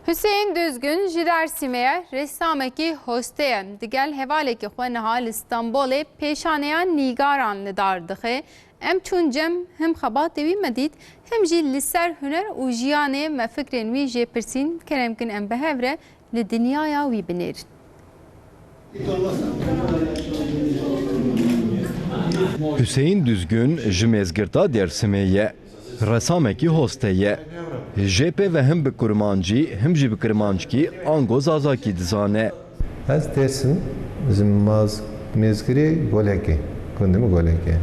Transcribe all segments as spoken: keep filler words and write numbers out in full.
Hüseyin Düzgün ji Dêrsimê ye, ressamekî hoste ye. Digel hevalekî xwe niha li Stenbolê pêşaneya Nîgaran li dar dixe. Em çûn cem him xebatê wî me dît, him jî li ser huner û jiyanê me fikrên wî jê pirsîn. Kerem kin em bi hev re li dinyaya wî binêrin. Hüseyin Düzgün ji Mêzgirta Dêrsimê ye. Resamekî hoste ye. Jê pê ve him bi kurmancî, him jî bi kirmanckî ango zazakî dizane. Ez Dêrsim, ji Maz-, Mêzgirê Golekê, gundê min Golekê.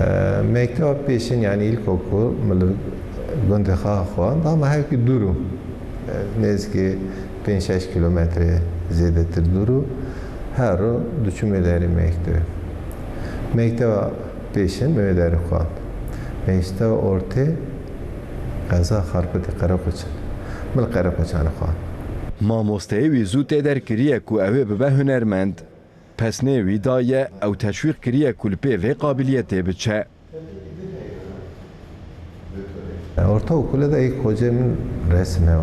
E, mekteba pêşin, yanî îlkokul, min li gundê xwe xwend, ama hevkî dûr û, e, nêzîkî pênc şeş kîlometre zêdetir dûr û her roj diçûm wê derê mektebê. Mekteba pêşin min wê derê xwend. Mekteba ortê qeza Xarpêtê Qereqoçan. Min li Qereqoçanê xwend. Mamosteyê wî zû tê derkiriye ku ew ê bibe hunermend. Pesnê wî daye, ew teşwîq kiriye ku li pê vê qabiliyetê biçe. Ortaokule de ilk hocê min resim e.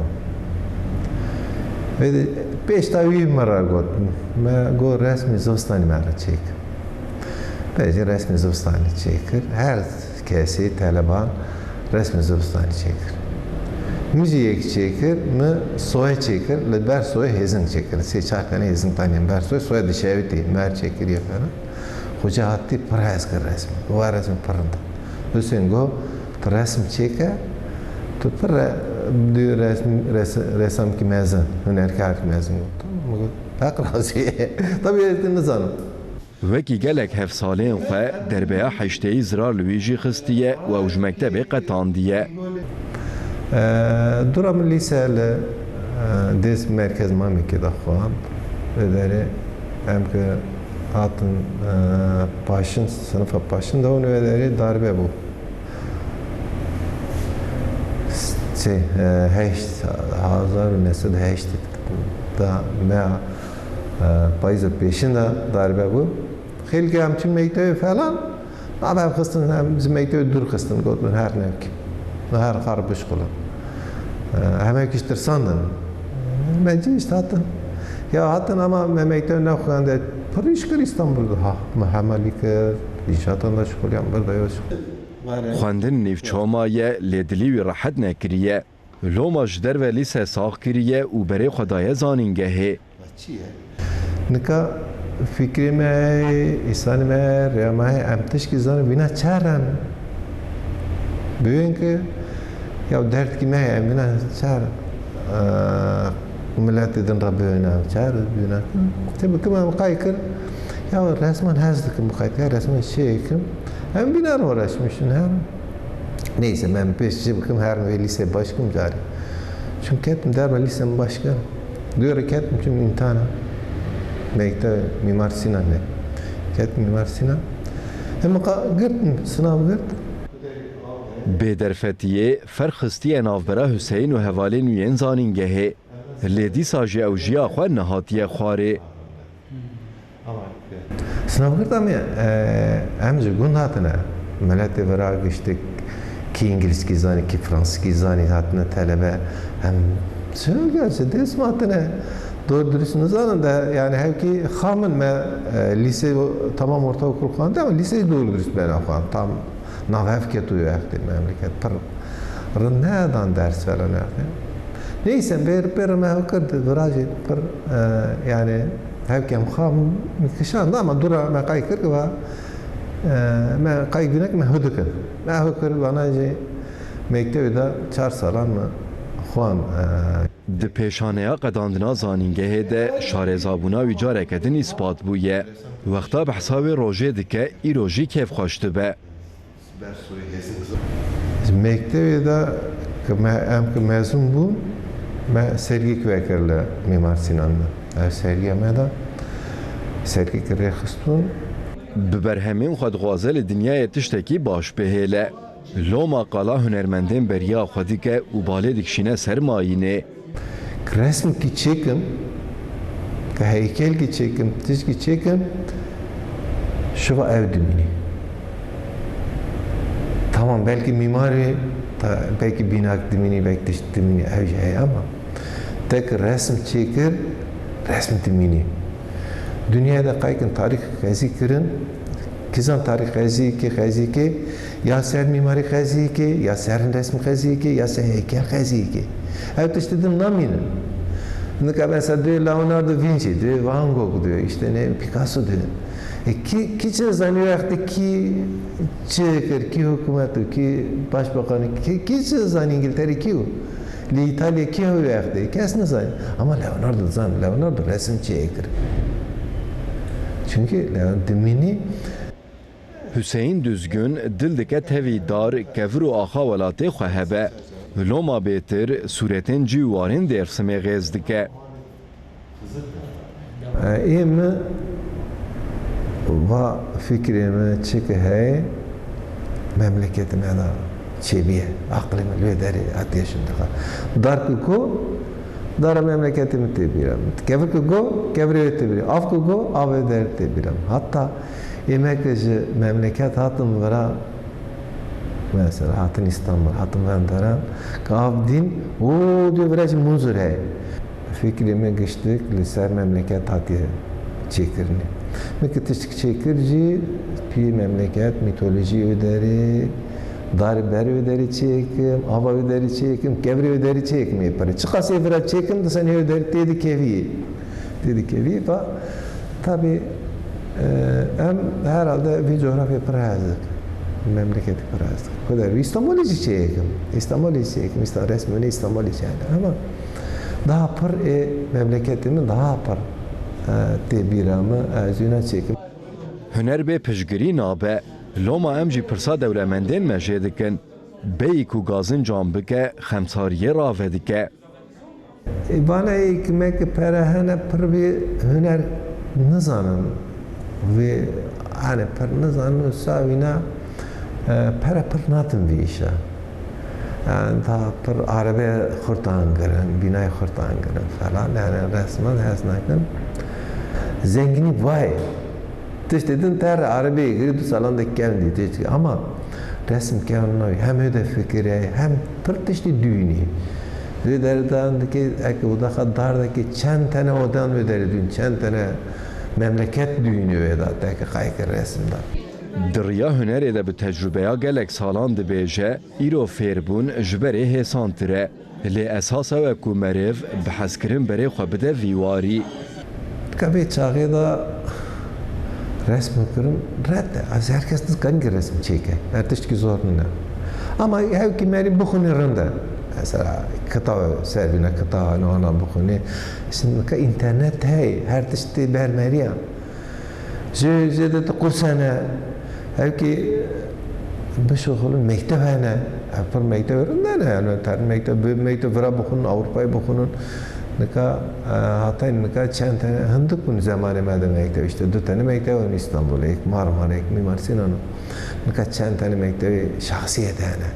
Ve de pêşta wî min re got. Me got resmî zivistanî me re çêk. Pê jî resmî zivistanî çêkir. Her kesî teleban resmî zivistanî çêkir. Min jî yek çêkir, min soyê çêkir, li ber soyê hêzing çêkir. Sê çar tane hêzing tanî ber soyê, soyê dişewitî, mer çêkiriye falan. Xoca hatî pir hez kir resmî. Wa resmî pir rind. Hüseyin got, tu resm çêke, tu pir re-, dû resm, res-, resamkî mezin, hunerkarkî mezin got. Min got, heq razî ye. Tabii ez nizanim. Wekî gelek hevsaleyên xwe, derbeya heşteyî zirar li wî jî xistiye û ew ji mektebê qetandiye. Eee, dûra min lîse li, eee, Dêrsim Merkez Mamekê de xwend. Vê derê em ki hatin, eee, paşin, sinifa paşin de hûn vê derê darbe bû. Şey, eee, heşt, hezar û neh sed û heşt de me, eee, payîza pêşin de darbe bû. Xêlkê em çûn mektebê falan, nava em xistin, em ji mektebê dûr xistin, gotin her nevkî. Her xar bişxulin. Em hemekî ji tirsandin. Me cî işte hatin. Ya hatin ama me mektebê nexwende. Pir îş kir Îstanbul de. Ha, me hemalî kir, înşaatan de şixulyan, bir de ya şixul. Xwendin nîvçoma ye, lê dilî wî rehet nekiriye. Loma ji derve lîse sax kiriye û berê xwe daye zanîngehê. Nika fikrê me heye, îsanê me heye, rêya me heye, em tişkî zanin, vîna çar em. Bibên ki ya derdkî me heye, em vîna çar, e, miletê din re bibêne, em çar bibêne. Tê bikim em qay kir, ya resman hez dikim, bi qayît ya resman çêkim. Em vîna re uğraşmışın her. Neyse, em pêş çi bikim, her wê lîsê baş kim carî. Çun ketim derba lîsê min baş kir. Dûrê ketim çûm îmtihana. Mekteb Mîmar Sinan ne. Ketim Mîmar Sinan. Hem ka girtim, sınav girt. Bêderfetiyê ferq xistiye navbera Hüseyin û hevalên wî yên zanîngehê. Lê dîsa jî ew jiya xwe nehatiye xwarê. Sinavgirta me, e, em ji gund hatine. Miletê vira giştik, kî îngilîzkî zanî, kî fransizkî zanî, hatine telebe. Em çi, ya ji Dêrsim hatine. Doğru dürüst nizanin de, yani hevkî xamin me, e, lîse, tamam ortaokul xwendî, ama lîse doğru dürüst bena xwend. Tam nav hev ketû wextê memleket. Pir rind nedan ders falan wextê. Neyse, bêr, bêr me ev kir, virajê pir, e, yani hevkî em xam kişand, ama dûra me qay kir ki va, e, me qay günek me hu dikin. Me hu kir, vana jî mektebê de çar salan me xwan, e, Di pêşaneya qedandina zanîngehê de şarêzabûna wî careke din îspat bûye. Wexta behsa wê rojê dike, îro jî kêfxweş dibe. Ji mektebê de ki me, em ki mezûn bûn, me sergîk vekir li Mîmar Sinan de. Ev sergiya me de sergîk rêxistûn. Bi berhemên xwe dixwaze li dinyayê tiştekî baş bihêle. Loma qala hunermendên beriya xwe dike û balê dikişîne ser mayînê. Resmekî çêkim, ke heykelkî çêkim, tişkî çêkim, şiva ev dimînî. Tamam, belkî mîmarê, ta-, belkî bînak dimînî, belkî tişt dimînî, ev jî heye ama Tek resim çêkir, resim dimînî. Dinyayê de qaykin tarîx qezî kirin, kîzan tarîx qezî ke, qezî ke, ya ser mîmarî qezî ke, ya ser resim qezî ke, ya ser heykel qezî ke. Ev tiştî din namînin. Nika mesela duyê Leonardo Vinci, duyê Van Gogh, duyê işte ne Picasso, duyê. E, kî, kî çi zanî wextê kî çi kir, kî hikûmet û kî başbakan, kî, kî çi zanî Îngiltere kî û? Li Îtalya kî hew wextê? Kes nizanî. Ama Leonardo zan, Leonardo resim çêkir. Çunkî Leon dimînî. Hüseyin Düzgün dil dike tevî dar, kevir û axa welatê xwe hebe. Loma bêtir sûretên cî û warên Dêrsimê xêz dike. Ê min va fikrê min çi ki heye, memleketê me de çêbîye. Aqilê min li wê derê hatiye şindixa. Dar ku go, dara memleketê min tê bîra min. Kevir ku go, kevirê wê tê bîra. Av ku go, avê derê tê bîra min. Hatta ê me ki ji memleket hatin vira, mesela hatin Îstanbul, hatin venderan, ka av dîn, û dê vira jî Munzur heye. Fikrê me giştik li ser memleket hatiye çêkirinê. Min ki tiştik çêkir jî, pî memleket, mîtolojî wê derê, darê ber wê derê çêkim, ava wê derê çêkim, kevirê wê derê çêkim ê pirê. Çiqas ê vira çêkim, disan ê wê derê tê dikevî. Tê dikevî, va, tabî, e, em herhalde vî coğrafya pir hez dikin. Memleketê pir hez dikin. Xwedê wî Îstanbulê jî çêkim. Îstanbulê jî çêkim. Îsta-, resmê min Îstanbulê çêkim. Ama daha pir ê memleketê min daha pir, e, tê bîra min. Ez wîna çêkim. Huner bê piştgirî nabe. Loma em jî pirsa dewlemendên me jê dikin. Beyî ku gazin cam bike, xemsariyê rave dike. Ê, vana ê ki me ki pere hene pir vê huner nizanin. Vê, yani pir nizanin û sa wîna, e, pere pir natin vî îşa. Yani daha pir arebe xurt angirin, bînayê xurt angirin falan. Yani resmen hez nakin. Zenginî vay. Tiştê din te re erebeyê girî du salan de kevn dî tiştê. Ama resim kevn nayê. Hem hê de fikir heye, hem pir tiştê dûyînî. Vê derdan dike, eke odaxa dar dike çend tene odan vê derê dûyîn, çend tene memleket dûyînî wê da, teke qayke resim da. Di riya hunerê de bi tecrûbeya gelek salan dibêje, îro fêrbûn ji berê hêsantir e. Lê esas ew e ku meriv bi hezkirin berê xwe bide vî warî. Ka vê çaxê de resm kirin red e. Ez her kes nikarî ki resm çêke. Her tiştkî zor nîne. Ama hewkî merî bixwînî rind e. Mesela kitaba ser vîna kitaba nû ana bixwînî. Şimdi nika înternet heye. Her tişt tê ber meriya. Jê, jê de tu qurs hene. Hevkî bişuxulin, mekteb hene. Ev pir mekteb rind hene. Yani ter mekteb, bi mekteb vira bixwin, Ewropayê bixwin. Nika, e, hatay nika çend tane hindik bûn zemanê me de mekteb. İşte du tane mekteb hene Îstanbulê, yek Marmara, yek Mimar Sinan. Nika çend tane mektebê şahsiyet hene.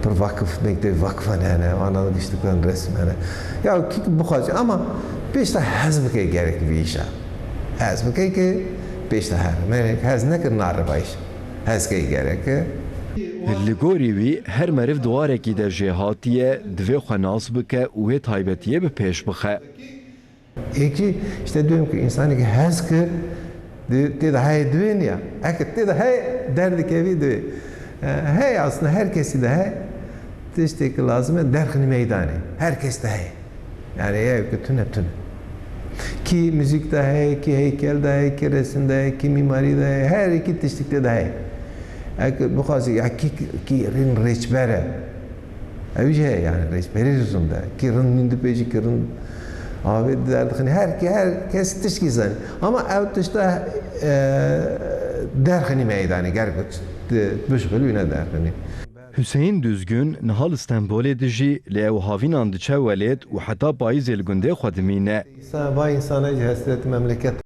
Pir vakif, mektebê vakifan hene. Ana giştikan resim hene. Ya kî bixwaze ama pêşta hez bike gerek vî îşa. Hez bike ki pêşta her. Merek hez nekir naribayîş. Hez key gerek e. Li gorî wî her meriv di warekî de jê hatiye, divê xwe nas bike û wê taybetiyê bi pêş bixe. Êkî işte diyorum ki insanê ki hez kir, di-, tê de heye divê niya. Eke tê de heye derdikevî divê. E, heye aslında her kesî de heye. Tiştê ki lazim e derxinî meydanê. Her kes de heye. Yani ev ki tune tune. Kî muzîk de heye, kî heykel de heye, kî resim de heye, kî mîmarî de heye, her iki tiştik de heye. Eger bixwazî ya kî, kî rind rêçber e. Ew jî heye yani rêçberî rind e. Kî rind nîn dipêjî, kî rind avê derdixîne. Her, her kes tiştkî zanî. Ama ew tişta, e, derxinî meydanê, ger ku bişuxilî wî ne derxinî. Hüseyin Düzgün niha li Stenbolê dijî, lê ew havînan diçe welêt û heta payîzê li gundê xwe dimîne. Însan, vay însana jî hesret memleket.